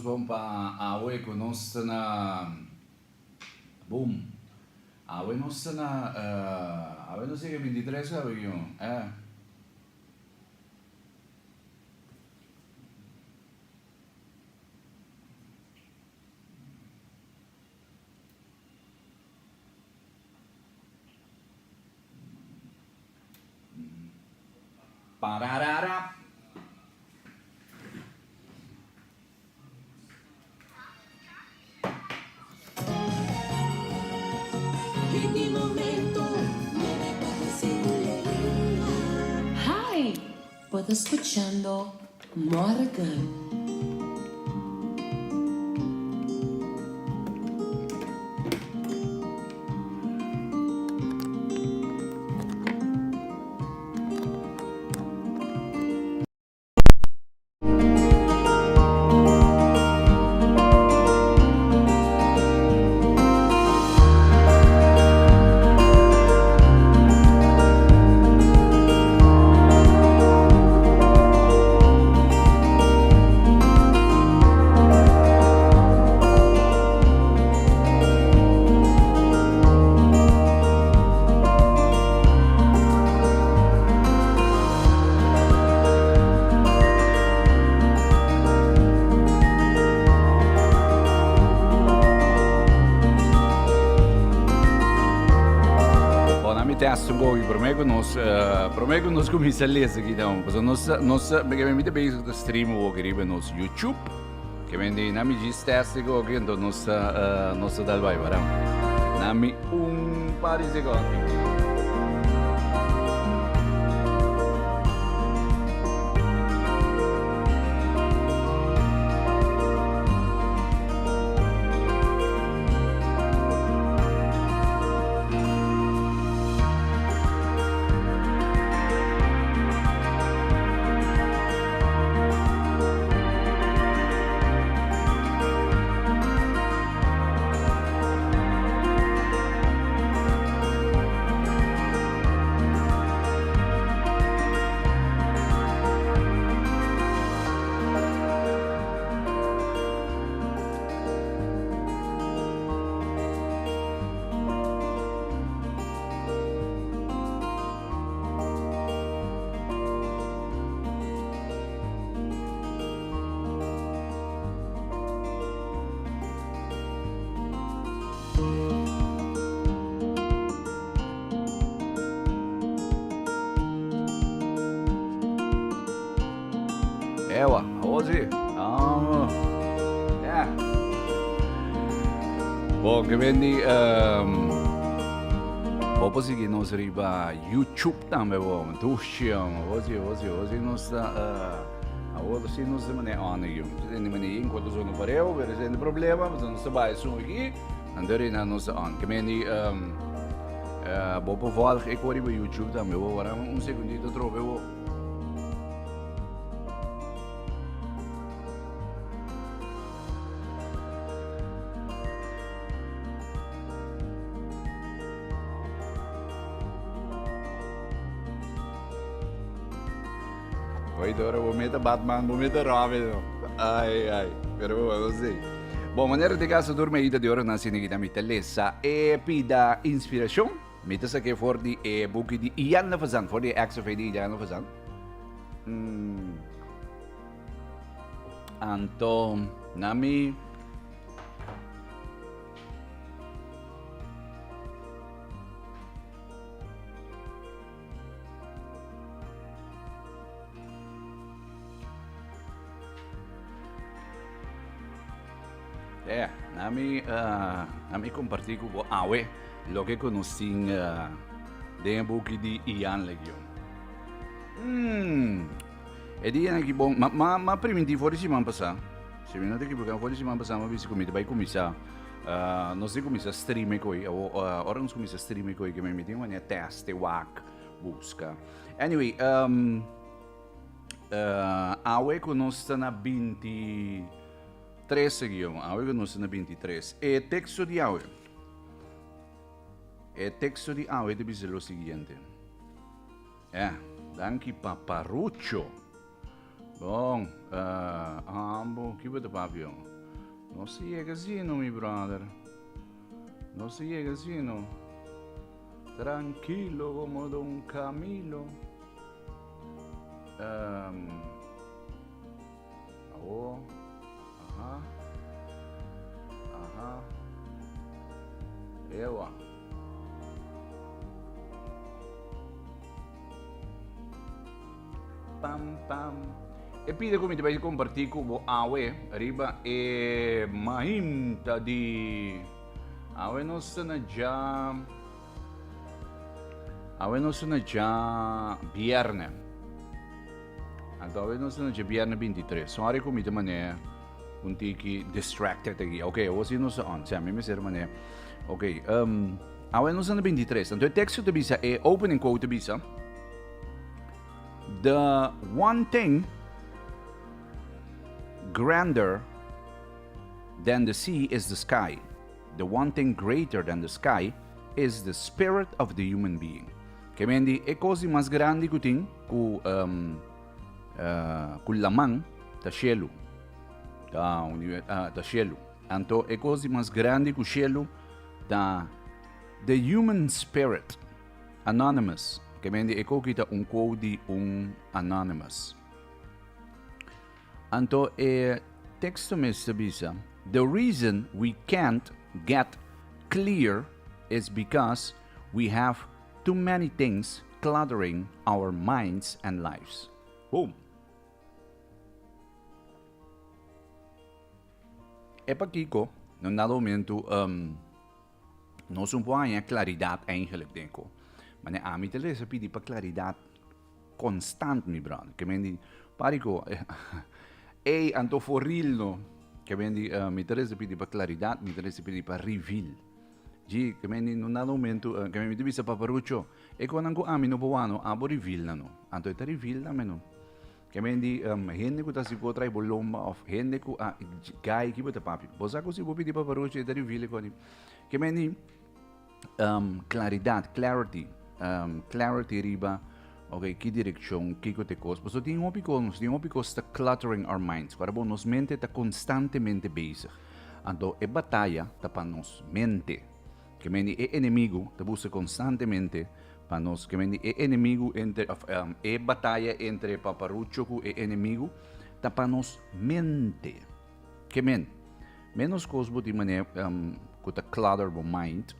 bon pa awe ku nos ta na boom. Awe nos ta na awe nos yega 23 awe yo eh. Pararara. Hi! Bo ta scuchando Morgan. Bon, ami test un poco prome cu nos prome cu nos cuminsa lesa aquí dan paso nos nos porque mi ta bezig ta stream ook riba nos YouTube que men di nami gis test ik ook entonces nos nos ta dal bai para nami un par di secondi. Ewa, awor si. Amo. Yeah. Bon, ke ben di um, bo por sigui nos riba YouTube tambe bo. Dushi, awor si, awor si, awor si nos ta uh, awor si nos ta mane on aquí. Tende mane in cuanto sono pareo, pero sende problema, pues nos ta bai sun aquí. Anto rina nos ta on. Ke men di um, uh, bo por volg ik riba YouTube tambe bo. Wara un segundito trobe bo. Oye, Dora, bo meta Batman, bo meta Robin. Ai, ai. Pero bo, no sé. Bon, manera de caso durme ida de ora na sinigita mi ta lesa e pida inspiracion. Mi ta saqué for di e buki di Ian Fazan, for di XFA di Ian Fazan. Anto, nami Yeah, nami uh, nami compartí ku bo awe loke ku nos tin uh, den e buki di Ian Legion. Mm. E dia aki bon, ma ma ma primintí for di siman pasá. Si mi no ta ekivoká, for di siman pasá mi a bisa ku mi ta bai kuminsá uh, nos tin kuminsá stream e koi. Awo, uh, ora nos kuminsá stream e koi, ke mi tin wanneer test e wak buska. Anyway, um, uh, awe ku nos ta na 23 guion, awe ku nos ta na 23. E teksto di awe. E teksto di awe ta bisa lo siguiente. Eh, danki paparucho. Bon, uh, ambo, ki bo ta papio? Nos ta yega asina, mi brother. Nos ta yega asina. Trankilo como Don Camilo. Um, awo. Aha. Aha. Ewa. Pam pam. E pide ku mi ta bai kompartí ku bo awe riba e mainta di awe nos ta na dja awe nos ta na dja bierne. Anto awe nos ta na dja bierne 23. Sorry ku mi ta mane un tiki distracted aki. Ok, awo si nos ta on. Sa mi mester mane. Ok, um, awe nos ta na 23. Anto e teksto ta bisa, e opening quote ta bisa, The one thing grander than the sea is the sky. The one thing greater than the sky is the spirit of the human being. Ke men di e kos di mas grandi ku tin ku um, uh, ku laman ta shelu. Ta, uh, ta shelu. Anto e kos di mas grandi ku shelu ta the human spirit. Anonymous, ke men di e koki ta un quote di un anonymous. Anto e teksto mes ta bisa, The reason we can't get clear is because we have too many things cluttering our minds and lives. Boom! E pakiko, na un dado momento, um, Nos un por haña claridad eigenlijk den ko. Mane ami ta lesa pidi pa claridad constant mi brother. Ke men di parico ey anto for real no. Ke men di uh, mi ta lesa pidi pa claridad, mi ta lesa pidi pa reveal. Ji, ke men di no nada momento, uh, ke men mi ta bisa paparucho, e konan ku ami no por wano, abo reveal na no. Anto e ta reveal na me no. Ke men di um, hende ku ta si ku trai bo lomba of hende ku a gai ki bo ta papi. Bo sa ku si bo pidi paparuchi e ta reveal koni. Ke men di um, claridad, clarity, um, clarity riba, ok, ki direkshon, kiko te kos. Paso tin hopi kos, nos tin hopi kos ta cluttering our minds. Kuara bo nos mente ta konstantemente bezig. Anto e bataya ta pa nos mente. Ke men di e enemigu ta buska konstantemente pa nos. Ke men di e enemigu entre, of, um, e bataya entre paparucho ku e enemigu ta pa nos mente. Ke men, menos kos bo tin mane um, ku ta clutter bo mind,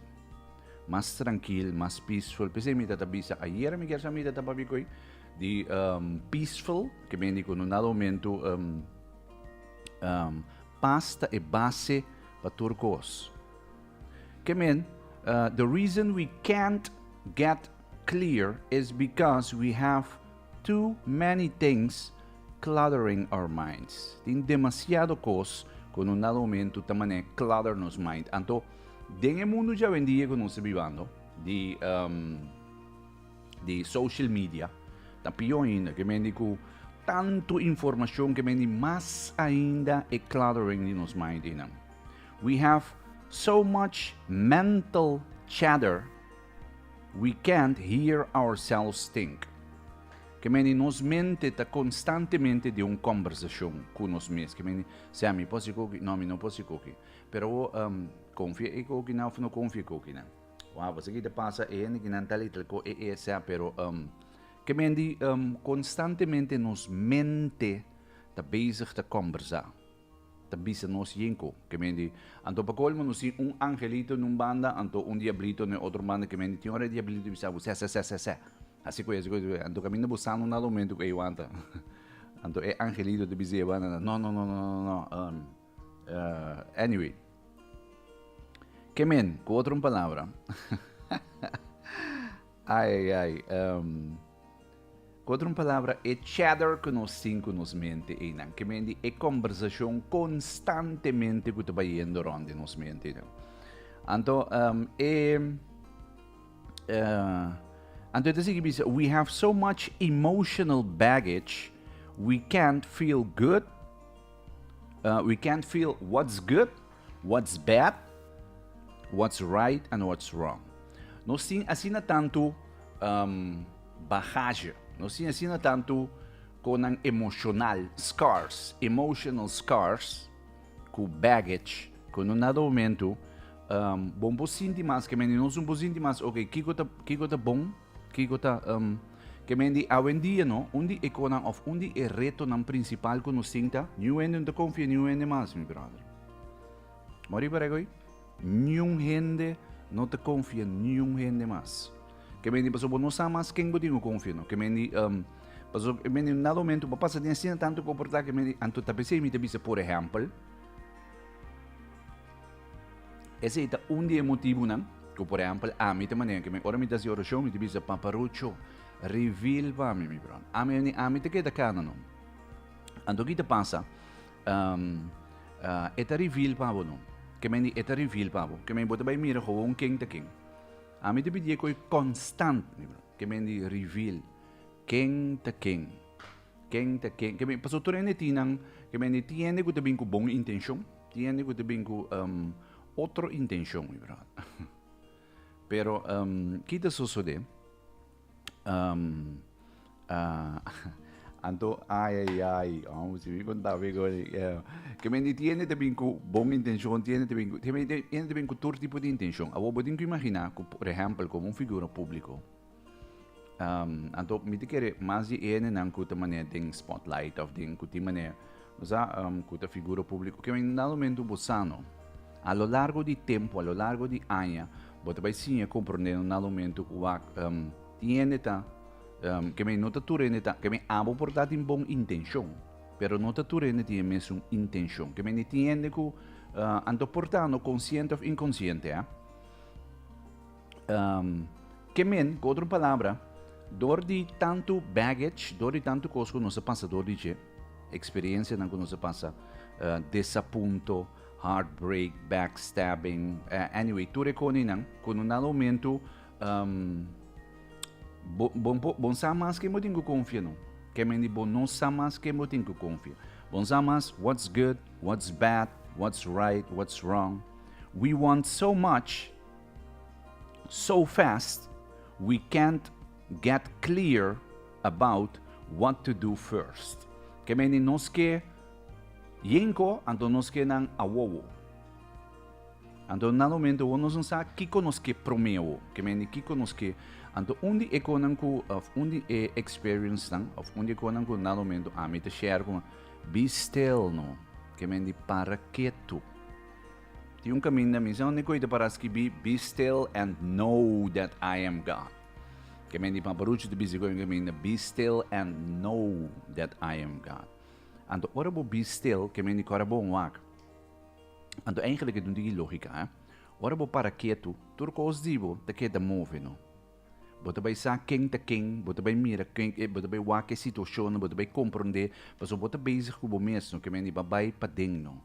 mas trankil, mas peaceful. P'esei mi ta ta bisa, ayera mi kier sa mi ta ta papia koe di um, peaceful, ke men di ku no nada momento um, um, pas ta e base pa tur kos. Ke men, uh, the reason we can't get clear is because we have too many things cluttering our minds. Tin demasiado kos ku no dado momento ta mane clutter nos mind. Anto, den e mundo djawendia ku nos ta bibando, di, um, di social media, ta pió ainda. Ke men di ku tanto informashon ke men di mas ainda e cluttering di nos mind einan. We have so much mental chatter we can't hear ourselves think. Ke meni nos mente ta konstantemente den un kombersashon ku nos mes. Ke meni, sea mi por hasi koki, no mi no por hasi koki. Pero um, konfia e kokinan of no konfia e kokinan. Wow, bo sa ki ta pasa e hende kinan tal i tal ko e e sea, pero um, ke meni um, konstantemente nos mente ta bezig ta kombersá. Ta bisa nos yinko, ke men di, anto pa kolmo nos tin un angelito na un banda, anto un diablito na e otro banda, ke men di, tin ora e diablito bisa bo, sè, sè, sè, sè, sè, hasi koe, hasi koe, hasi koe, anto kaminda bo sa na un dado momento ku ey wanta, anto e angelito ta bisa e banda, no, no, no, no, no, no, um, uh, anyway. Ke men, ku otro un palabra, ai, ai, ai, um, Ku otro un palabra, e chatter ku nos tin ku nos mente einan, ke men di e kombersashon konstantemente ku ta bayendo rònt den nos mente einan. Anto, um, e, uh, anto e ta sigui bisa, we have so much emotional baggage, we can't feel good, uh, we can't feel what's good, what's bad, what's right and what's wrong. Nos tin asina tantu um, bagage, nos tin asina tantu konan emocional, scars, emotional scars, ku baggage ku no nada momento um, bon por sinti mas ke men nos un por sinti mas ok kiko ta kiko ta bon kiko ta um, ke men di awendia no un di e konan of un di e retonan principal ku nos tin ta niun hende no ta konfia niun hende mas mi brother. Mori para goi niun hende no ta konfia niun hende mas. Ke men di pasobra bo no sa mas ken bo tin ku konfia no. Ke men di um, pasobra ke men di un dado momento bo pasa den asina tantu komportá ke men di anto ta p'esei mi ta bisa por ehèmpel esei ta un di e motibunan ku por ehèmpel ami ta manera ke men ora mi ta hasi orashon mi ta bisa paparucho reveal pa mi mi bròder. Ami ami ta keda kana no. Anto ki ta pasa um, uh, e ta reveal pa bo no. Ke men di e ta reveal pa bo. Ke men bo ta bai mira gewoon ken ta ken. Ami ta pidi e koe constant, mi bro. Ke men di reveal. Ken ta ken. Ken ta ken. Ke men, paso tur hende tin nan, ke men di tin hende ku ta bin ku bon intencion, tin hende ku ta bin ku um, otro intencion, mi bro. Pero um, ki ta sosode? Um, uh, anto, ai, ai, ai, oh, si mi conta mi con, eh, que men di tiene te bin cu bon intención, tiene te bin cu, tiene te bin cu tur tipo di intención. Awo bo tin cu imagina cu, por ejemplo, como un figura público, um, anto mi te kere mas di ene nan cu ta manera den spotlight of den cu tin manera, o sea, um, cu ta figura público, que men dado momento bo sano, a lo largo di tempo, a lo largo di aña, Bo ta bai siña komprondé na un dado momento ku wak tin hende ta ke men no ta tur hende ta ke men abo por ta tin bon intenshon pero no ta tur hende tin e mesun intenshon ke men tin hende ku anto por ta no konsiente òf inkonsiente a ke men ku otro palabra dor di tantu baggage dor di tantu kos ku nos a pasa dor di dje eksperensianan ku nos a pasa desapunto heartbreak, backstabbing, anyway, tur e koninan ku no dado momento um, bo, bo, bo, bo sa mas ken bo tin ku konfia no. Ke men di bo no sa mas ken bo tin ku konfia. Bo sa mas what's good, what's bad, what's right, what's wrong. We want so much so fast we can't get clear about what to do first. Ke men di nos ke Yenko, anto nos ke nan awowo. Anto na momento wo nos no sa kiko nos ke prome awo. Ke mende kiko nos ke. Anto un di e konan ku, of un di e experience nan, of un di e konan ku na momento ami ta share ku be still no. Ke mende para ketu. Tin un kaminda mi sa unda ku ta para skibi be still and know that I am God. Ke mende paparuchi ta bisa ku un kaminda be still and know that I am God. Anto ora bo be stil, ke men di ku ora bo wak. Anto eigenlijk e dun tiki logika, eh? Ora bo para ketu, tur kos di bo ta keda move, no? Bo ta bai sa ken ta ken, bo ta bai mira ken, eh, bo ta bai wak e situashon, bo ta bai komprondé, pasobra bo ta bezig ku bo mes, no? Ke men di bo a bai paden, no?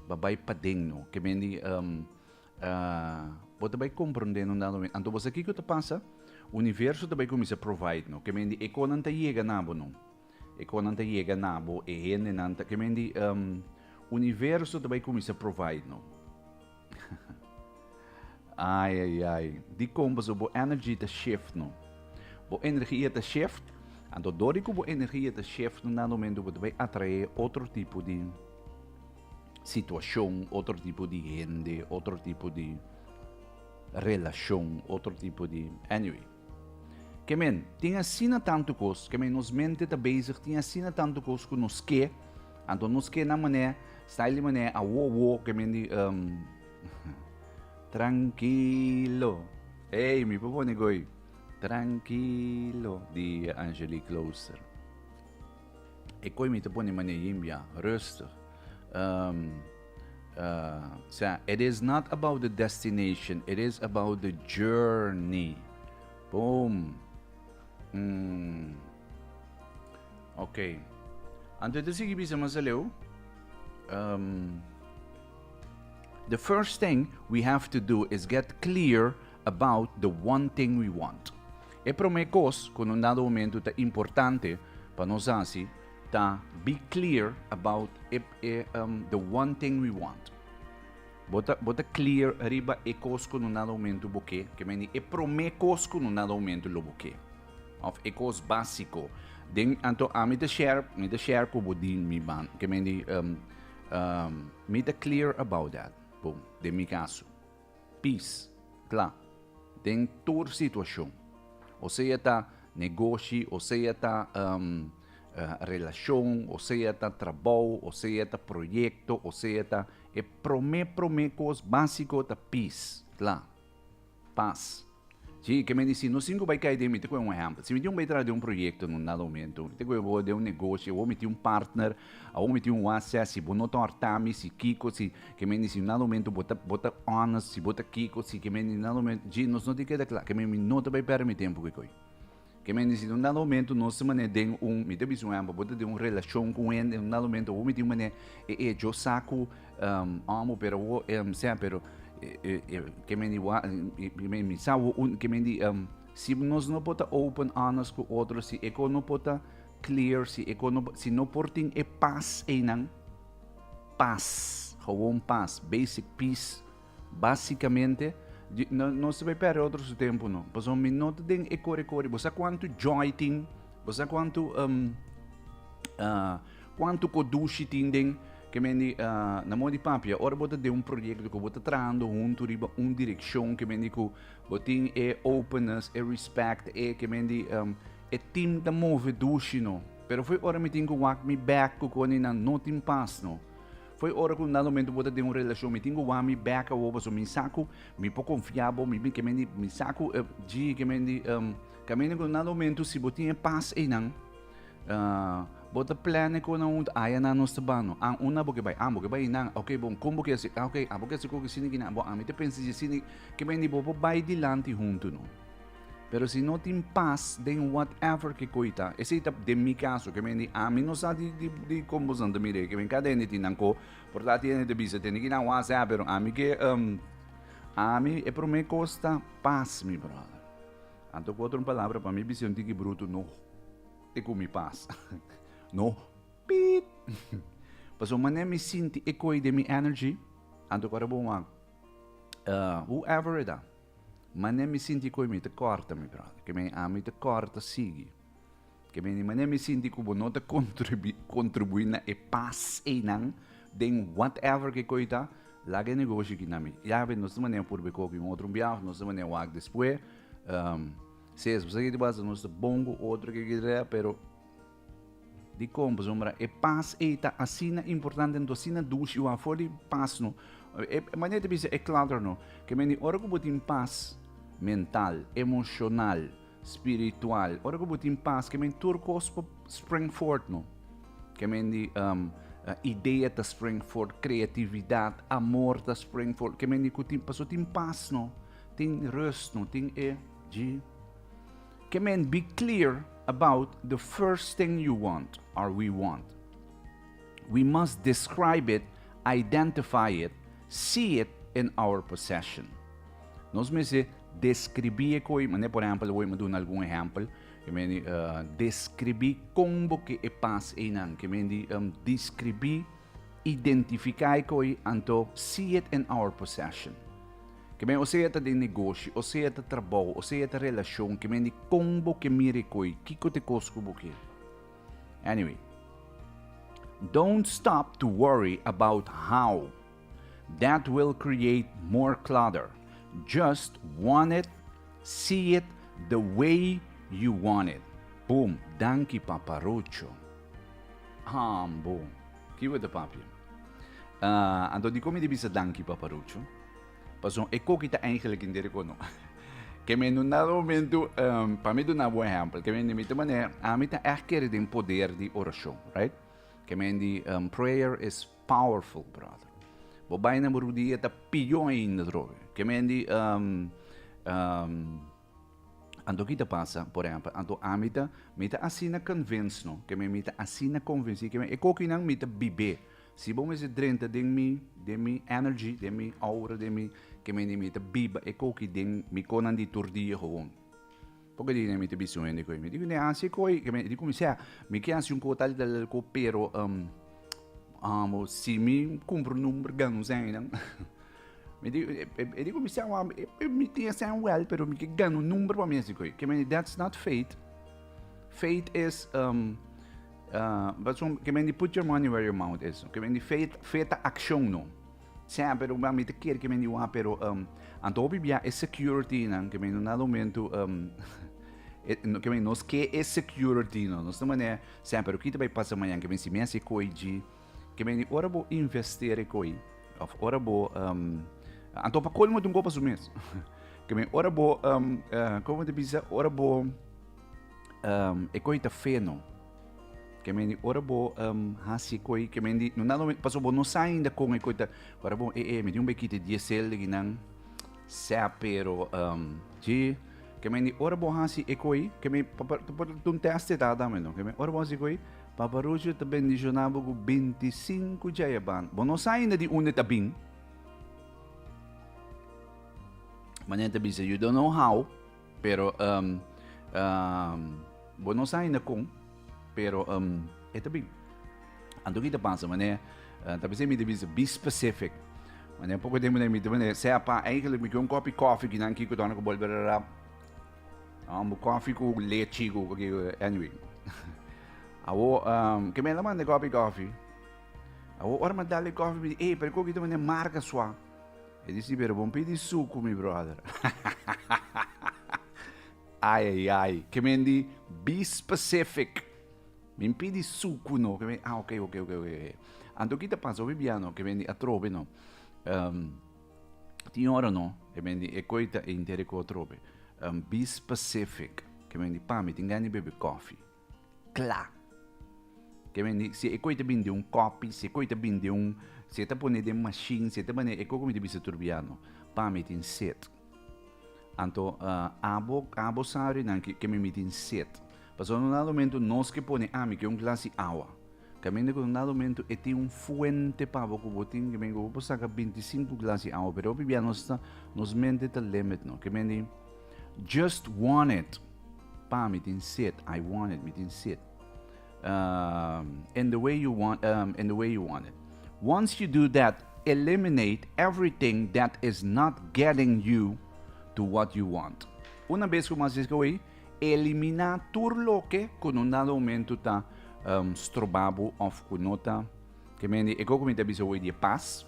Bo a bai paden, no? Ke men di, um, uh, bo ta bai komprondé na un dado momento. Anto bo sa kiko ta pasa? Universo ta bai kuminsá provide, no? Ke men di e konan ta yega na bo, no? E konan ta yega na bo, e hendenan ta, ke men di, um, universo ta bai kuminsá provide no. Ai, ai, ai. Dikon? Pasobra bo energy ta shift no. Bo energia ta shift, anto dor di ku bo energia ta shift na dado momento bo ta bai atraé otro tipo di situashon, otro tipo di hende, otro tipo di relashon, otro tipo di, anyway. Ke men, tin asina tantu kos, ke men nos mente ta bezig, tin asina tantu kos ku nos ke, anto nos ke na manera, style di manera awo awo, ke men di, um, trankilo. Ey, mi por pone goi. Trankilo di Angelique Klooster. E koi mi ta pone manera yimbia, rustig. Um, uh, sea, it is not about the destination, it is about the journey. Boom. Mm. Ok. Anto te sigui bisa mas aleu. Um, the first thing we have to do is get clear about the one thing we want. E promé kos ku na un dado momento ta importante pa nos hasi ta be clear about e, e, um, the one thing we want. Bo ta, bo ta clear riba e kos ku na un dado momento bo ke, ke meni e promé kos ku na un dado momento lo bo ke. Of e kos básiko. Den, anto ami ta share, mi ta share ku bo di mi ban, ke meni um, Mi ta clear about that. Bon, den mi caso. Peace. Cla. Den tur situacion. O sea ta negoshi, o sea ta relacion, o sea ta trabou, o sea ta proyecto, o sea ta e prome prome cos basico ta peace. Cla. Pas. Sí, ke men di si no sin ku bai kai den mi ta kohe un ehèmpel. Si mi tin un bai traha den un proyekto na un dado momento, mi ta kohe bo den un negoshi, awor mi tin un partner, awor mi tin un wase, si bo no ta hòrta mi, si kiko, si ke men di si un dado momento bo ta bo ta honest, si bo ta kiko, si ke men di un dado momento, dji nos no tin keda kla, ke men mi no ta bai pèrdè mi tempu ku e koi. Ke men di si un dado momento nos ta manera den un, mi ta bisa un ehèmpel, bo ta den un relashon ku un hende, un dado momento awor mi tin un manera e echo sa ku amo pero awor sea pero ke men di mi sa awor un ke men di si nos no por ta open honest ku otro si e kos no por ta clear si e kos no si no por tin e pas einan pas gewoon pas basic peace. Básicamente, no, no se bai perde otro su tempo no. Pasobra mi no ta den e kore kore. Bo sa kuantu joy tin, bo sa kuantu um, uh, kuantu kodushi tin den ke men di uh, na modo di papia, ora bo ta den un proyecto ku bo ta trahando huntu riba un direkshon ke men di ku bo tin e openness, e respect, e ke men di um, e team ta move dushi no. Pero foi ora mi tin ku wak mi bek ku koni nan no tin pas no. Foi ora ku un dado momento bo ta den un relashon, mi tin ku wak mi bek awor pasobra mi sa ku mi por konfia bo, mi ke men di mi sa ku dji ke men di kaminda ku un dado momento si bo tin e pas einan bo ta plan e kosnan huntu, aya nan nos ta bano, an unda bo ke bai, an bo ke bai einan, ok bon kon bo ke hasi, ok abo ke hasi ku asina kinan, bon ami ta pensa di asina, ke men di bo por bai dilanti huntu no. Pero si no tin pas den whatever ke koi ta, esei ta den mi kaso, ke men di ami no sa di di di kon boso ta mir'é, ke men kada hende tin nan ko, por ta tin hende ta bisa tene ki nan whatsapp, pero ami ke ami e promé kos ta pas mi brother. Anto ku otro palabra pa mi bisa un tiki brutu no te ku mi pas. No piet. Pasobra manera mi sinti e koi den mi energy, anto ku ora bo wak whoever e ta. Mane mi sinti ku mi ta kòrta, mi bròder. Ke men ami ta kòrta sigui. Ke men mane mi sinti ku bo no ta kontribuí na e pas einan den whatever ke koi ta, laga e negoshi aki na mi. Ya be nos ta manera purba e koki un otro biaha, nos ta manera wak despues. Si es bo sa ke ta pasa, nos ta bon ku otro ke kere, pero Dikon? Pasobra e pas ei ta asina importante, anto asina dushi wak for di pas no. E manera ta bisa e clutter no. Ke mende ora ku bo tin pas mental, emoshonal, spiritual, ora ku bo tin pas ke mende tur kos por spring forth no. Ke mende um, idea ta spring forth, kreatividat, amor ta spring forth. Ke mende ku tin, paso tin pas no, tin rust no, tin e dji. Ke men be clear about the first thing you want or we want. We must describe it, identify it, see it in our possession. Nos mester describí e koi, manera por ehempel, awor mi duna algun ehempel, ke men di uh, describí kon bo ke e pas einan, ke men di um, describí, identifiká e koi, anto see it in our possession. Ke men o sea ta den negoshi, o sea ta trabou, o sea ta relashon, ke men di kon bo ke mira e koi, kiko ta e kos ku bo ke. Anyway, don't stop to worry about how. That will create more clutter. Just want it, see it the way you want it. Boom, danki Paparucho. Ambo, ki bo ta papia? Anto dikon mi ta bisa danki Paparucho? Pasobra e koki ta eigenlijk in dere kono. Ke men un dado momento, um, pa mi duna bo ehempel, ke men mi ta manera, ami ta echt kere den poder di orashon, right? Ke men di um, prayer is powerful, brother. Bo bai na bo rudia ta piyo ainda trobe. Ke men di um, um, Anto ki ta pasa, por ehempel, anto ami ta, mi ta asina convince no, ke mi ta asina convenci, ke e kokinan mi ta bib'é. Si bo mester drenta den mi, den mi energy, den mi aura, den mi, ke mi mi ta biba e koki den mi konan di tur dia gewoon. Poco di mi ta bisa un hende koe, mi di, ne hasi e koe, ke mi di kuminsá, mi ke hasi un ko tal tal ko, pero um, si mi kumpra un number gana un sèn, Mi di, e, e, e dico, mi sa, e, e, mi tin e wel, pero mi ke gana un number pa mi así koi. Ke meni, that's not faith. Faith is, um, Pasobra ke men di put your money where your mouth is. Ke men di fe fe ta akshon no. Sea pero mi ta kere ke men di wak pero anto hopi bia e security nan ke men na momento ke men nos ke e security no. Nos ta manera sea pero ki ta bai pasa mañan ke men si mi hasi koi dji ke men di ora bo investeer e koi of ora bo anto pa kolmo ta un kopa su mes ke men ora bo komo ta bisa ora bo E koi ta fe no. Ke men di ora bo hasi e koi, ke men di no nada paso bo no sa ainda kon e koi ta. Ora bo e e mi tin un bekita di diesel di nan sea pero si ke men di ora bo hasi e koi ke men pa pa un test e ta tambe no ke men ora bo hasi e koi Papa Rucho ta bendiciona bo ku 25 djayaban. Bo no sa ainda di unda ta bin. Manera ta bisa you don't know how. Pero um, um, bo no sa ainda kon, pero um, e ta bin. Anto ki ta pasa, mane, uh, ta bisa mi ta bisa be specific. Mane, poko tempo na mi ta mane, sea pa, eigenlijk mi ke un kopi koffie ki nan kiko tona ko bolbe rap. Um, koffie ku lechi ku, anyway. Awo, um, ke me la manda kopi koffie. Awo, ora ma dale koffie, mi di, eh, pero koki ta mane marca swa. E di si, pero bon pidi suku, mi brother. Ai, ai, ai. Ke men di, be specific. Min pidi suku no. Ke men, ah, ok, ok, ok, ok. Anto kita pasa hopi bia no, ke men di atrobe no. Um, tin ora no, ke men di e koita e intere ko atrobe. Um, be specific. Ke men di, pa mi tin gana di bebe koffie. Kla. Ke men di, si e koi ta bin den un kopi, si e koi ta bin den un, si e ta pone den mashin, si e ta pone, e koi ku mi ta bisa tur bia no. Pa mi tin set. Anto, abo, abo sa rinan ke mi mi tin set. Pasobra un dado momento nos ke pone ami ke un glas di awa. Kaminda ku un dado momento e tin un fuente pa bo ku bo tin ke men ku bo por saka 25 glas di awa, pero hopi bia nos ta, nos mente ta limit no. Ke men di, just want it. Pa mi tin set, I want it, mi tin set. In the way you want, in the way you want it. Once you do that, eliminate everything that is not getting you to what you want. Una bes ku mas diska wey, eliminá tur loke ku no dado momento ta um, stroba bo of ku no ta ke mende e koko mi ta bisa wey di e pas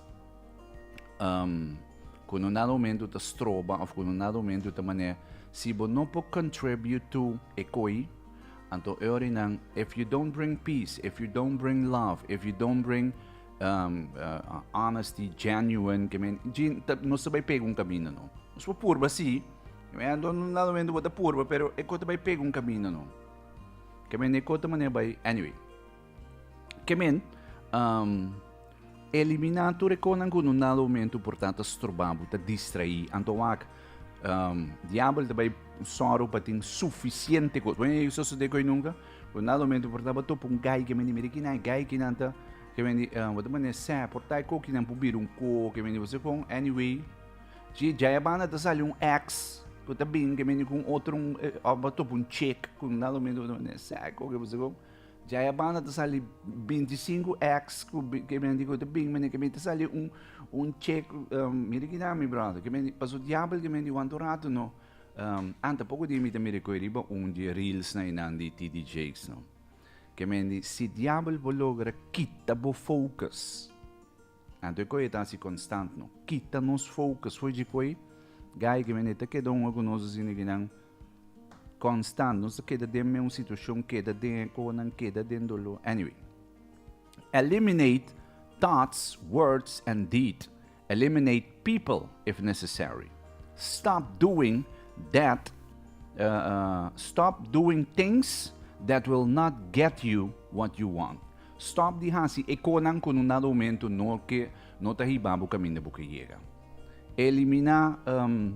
um, ku no dado momento ta stroba of ku no dado momento ta manera si bo no por contribute to e koi. Anto e ora nan, if you don't bring peace, if you don't bring love, if you don't bring um, uh, honesty, genuine, que men, gin, ta, no se bai pega un camino no. Nos por purba sí, men ando no nada momento bota purba, pero e kota bai pega un camino no. Que men e kota manera bai, anyway. Ke men, um, eliminá tur e konan ku no nada momento por ta ta stroba bo, ta distraí. Anto wak, um, diabel ta bai sòru pa tin sufisiente kos. Bo a sosodé ku ei nunka? Ku nada momento por ta bo topa un gai ke men di, mira kinan e gai kinan ta, ke men di, um, bo ta manera sè, por ta e ko kinan por bira un ko, ke men di, bo sa kon, anyway, si djai a banda ta sali un ex ku ta bin ke men di ku un otro, un, òf bo topa un chick ku nada momento bo ta manera sè, ko ke bo sa kon. Djai a banda ta sali 25 ex ku ke men di ku ta bin mene ke men ta sali un un check um, mira ki mi brother ke men paso diabel ke men di wanto rato no um, anta poko di mi ta mira koi riba un di reels na inan di TD Jakes no ke men di si diabel bo logra kita bo focus anto e koi ta hasi constant no kita nos focus foi di koi gai ke men ta keda un ku nos asina kinan Constant, nos ta keda den meun situacion, keda den e konan, keda den dolor. Anyway. Eliminate thoughts, words and deed. Eliminate people if necessary. Stop doing that, uh, uh, stop doing things that will not get you what you want. Stop di hasi e konan ku un dado momento no ke no ta hiba bo kaminda bo ke yega. Eliminá um,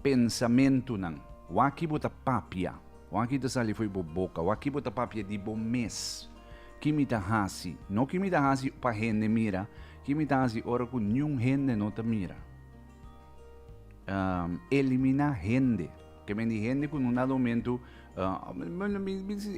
pensamentunan. Wak ki bo ta papia. Wak ki ta sali fo'i bo boka. Wak ki bo ta papia di bo mes. Ki mi ta hasi? No ki mi ta hasi pa hende mira. Ki mi ta hasi ora ku niun hende no ta mira. Um, eliminá hende. Ke men di hende ku nun dado momento, uh,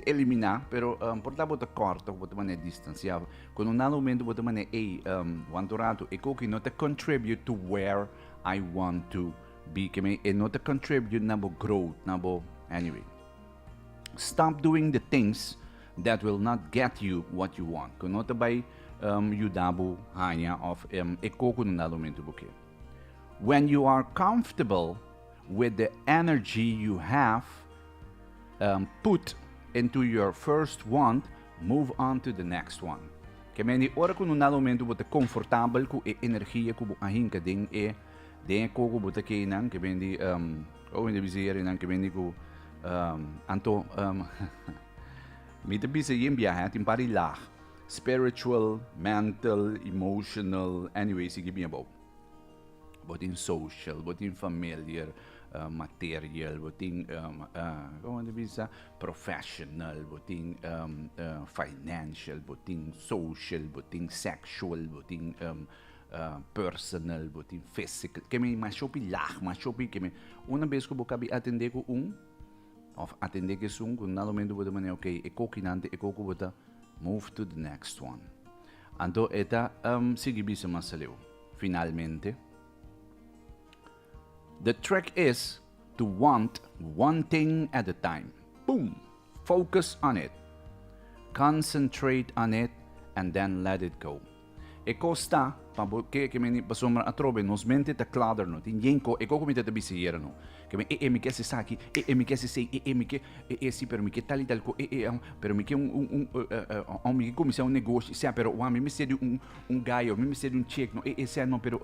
eliminá, pero um, por ta bo ta kòrta, bo ta manera distansiá. Ku nun dado momento bo ta manera, ey, um, wantu rato, e koki no ta contribute to where I want to be. Ke men, e no ta contribute na bo growth, na bo, anyway. Stop doing the things that will not get you what you want. Ku no ta bai um, yuda bo haña òf um, e koko na dado momento bo ke. When you are comfortable with the energy you have um, put into your first want, move on to the next one. Ke men di ora ku na dado momento bo ta komfortabel ku e energia ku bo a hinka den e den e koko bo ta keinan, ke men di um, oh, mi ta bisa herinan, ke men di ku um, anto um, mi ta bisa yen biaha, tin par di laag. Spiritual, mental, emotional, anyway, sigui bien abou. Bo tin social, bo tin familiar, material, bo tin, um, kon ta bisa, professional, bo tin um, financial, bo tin social, bo tin sexual, bo tin um, personal, bo tin physical. Ke men masha hopi laag, masha hopi ke men. Una bes ku bo kabi atende ku un, of atende ku esun, ku na momento bo ta manera, okay, e kokinan ta e koko bo ta move to the next one. Anto e ta um, sigui bisa mas aleu. Finalmente, the trick is to want one thing at a time. Boom! Focus on it. Concentrate on it and then let it go. E kos ta, pa bo ke ke meni pasobra atrobe nos mente ta klader no tin yen ko e koko mi ta ta bisa yera no ke men e e mi ke hasi esaki e e mi ke hasi esei e e mi ke e e si pero mi ke tal i tal ko e e pero mi ke un un un un mi ke kuminsá un negoshi sea pero wak mi mester di un un gayo mi mester di un chek no e e sea no pero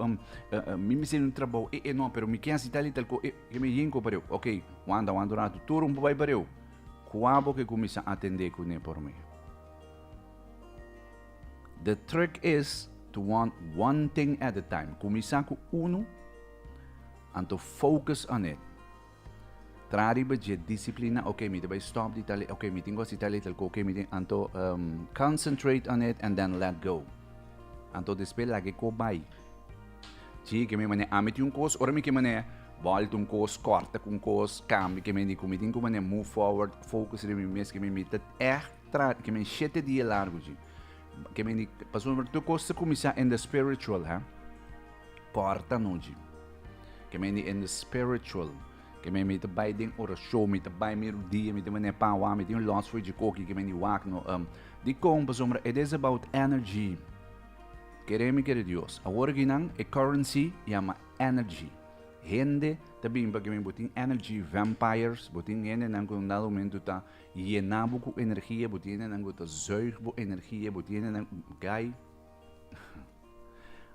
mi mester di un trabou e e no pero mi ke hasi tal i tal ko e ke men yen ko pareu ok wanta wanta un ratu tur un por bai pareu kua bo ke kuminsá atendé kuné por mi. The trick is to want one thing at a time. Kuminsá ku unu, anto focus on it. Traha riba dje disiplina, ok, mi ta bai stop di tal, ok, mi tin ku hasi tal i tal, ok, mi tin, anto um, concentrate on it and then let go. Anto despues laga e ko bai. Sí, ke mi manera, ami tin un kos, ora mi ke manera, bòlta un kos, kòrta ku un kos, kambia, ke mi di ku mi tin ku manera move forward, focus riba mi mes, ke mi mi ta ègt Tra ke men shete dia largu ji. Ke men di, pasobra tur kos ta kuminsá in the spiritual, ha. Kòrta no ji. Ke men di in the spiritual. Ke men mi ta bai den orashon, mi ta bai mi rudia, mi ta manera pa wak, mi tin un lòs for dje koki, ke men di wak no. Um, dikon? Pasobra it is about energy. Kere mi kere Dios. Awor akinan e currency yama energy. Hende ta bin pa ke men bo tin energy vampires, bo tin hendenan ku un dado momento ta Yena bo ku energia, bo tin hendenan ku ta zuig bo energia, bo tin hendenan guy.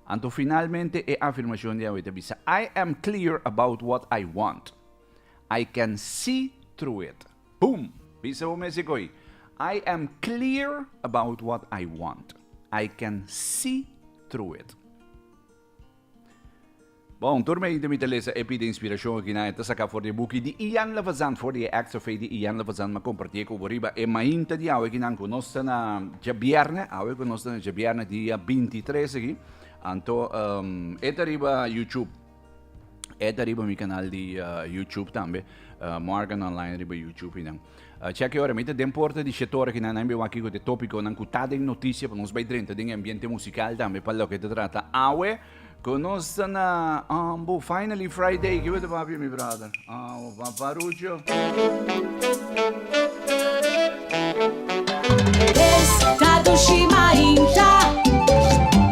Anto finalmente e afirmashon di awe ta bisa, I am clear about what I want. I can see through it. Boom! Bisa bo mes e koi. I am clear about what I want. I can see through it. Bon, tur mei mi ta lesa e pida inspirashon aki nan e ta saka for di e buki di Ian Levazant, for di e Acts of Faith di Ian Levazant. M'a kompartié ku bo riba e mainta di awe aki nan ku nos ta na djabièrnè, awe ku nos ta na djabièrnè dia bintitres aki. Anto e ta riba YouTube, e ta riba mi kanal di YouTube tambe, Morgan Online riba YouTube einan. Check e ora, mi ta den porta di shetor aki nan, nan bin wak kiko ta e topikonan ku ta den notisia pa nos bai drenta den e ambiente musikal tambe pa loke ta trata awe. Ku nos ta na ambo finally Friday, kico ta papia mi brother? Amo paparucho. Esta dushi mainta.